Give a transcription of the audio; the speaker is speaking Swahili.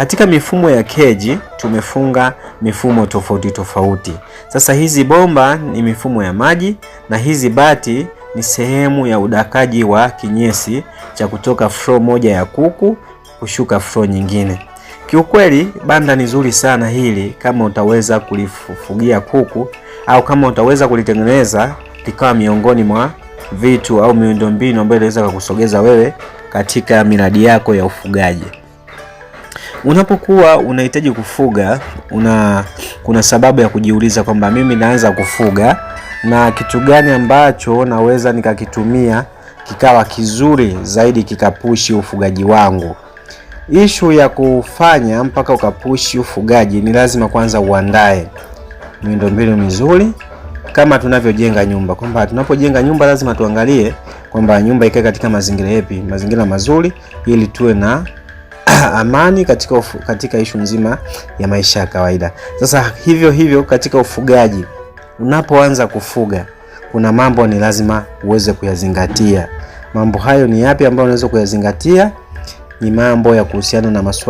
Katika mifumo ya keji tumefunga mifumo tofauti tofauti. Sasa hizi bomba ni mifumo ya maji na hizi bati ni sehemu ya udakaji wa kinyesi cha kutoka floor moja ya kuku kushuka floor nyingine. Kiukweli banda ni zuri sana hili kama utaweza kulifugia kuku au kama utaweza kulitengeneza likawa miongoni mwa vitu au miundombinu ambayo inaweza kukusogeza wewe katika miradi yako ya ufugaji. Unapokuwa unahitaji kufuga, kuna sababu ya kujiuliza kwamba mimi naanza kufuga na kitu gani ambacho naweza nikakitumia kikawa kizuri zaidi kikapushi ufugaji wangu. Ishu ya kufanya mpaka ukapushi ufugaji ni lazima kwanza uandae miundombinu mizuri kama tunavyojenga nyumba, kwamba tunapojenga nyumba lazima tuangalie kwamba nyumba ikae katika mazingira yapi, mazingira mazuri, ili tuwe na amani katika ishu nzima ya maisha ya kawaida. Sasa hivyo hivyo katika ufugaji, unapoanza kufuga kuna mambo ni lazima uweze kuyazingatia. Mambo hayo ni yapi ambayo unaweza kuyazingatia? Ni mambo ya kuhusiana na masuala